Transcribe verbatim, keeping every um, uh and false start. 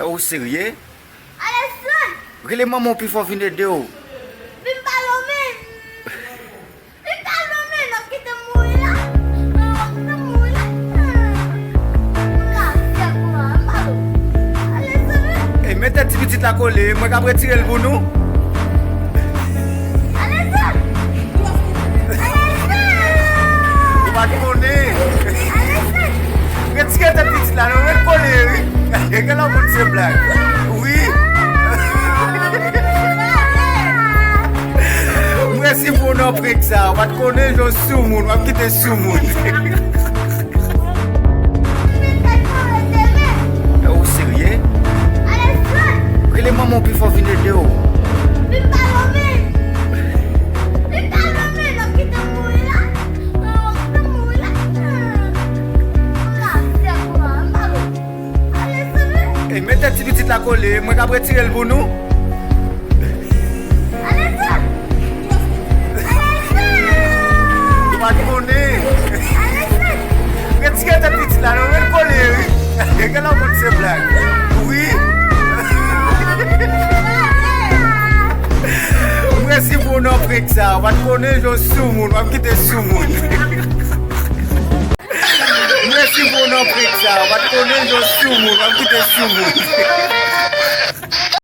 Ou serye? Alèzann! Rele manman w pi fò vin ede w. Vin pale w menm. Vin pale w menm, n ap kite m mouri la. Non, w ap kite m mouri la. Moun la fè kou la, m pale w. Alèzann wi. Ey, mete ti pitit la kole, mwen k ap retire l pou nou. Alèzann! Ou pa t konnen. Retire tèt pitit la, non, ret kole, wi. Gen lè w konn se blag. Wi. Mwen si pou w nan prank sa, ou pa t konnen jan w soumoun, w ap kite soumoun. Ou serye? Rele manman w pi fò vin ede w. Vin pale w menm. Vin pale w menm, n ap kite m mouri la. Non, w ap kite m mouri la. Moun la fè kou la, m pale w. Alèzann wi. Ey, mete ti pitit la kole, mwen k ap retire l pou nou. Alèzann! Alèzann! Ou pa t konnen. Alèzann! Retire tèt pitit la, non, ret kole, wi. Gen lè w konn se blag. Wi. Mwen si pou w nan prank sa, ou pa t konnen jan w soumoun, w ap kite soumoun. Mwen si pou w nan prank sa, ou pa t konnen jan w soumoun, w ap kite soumoun.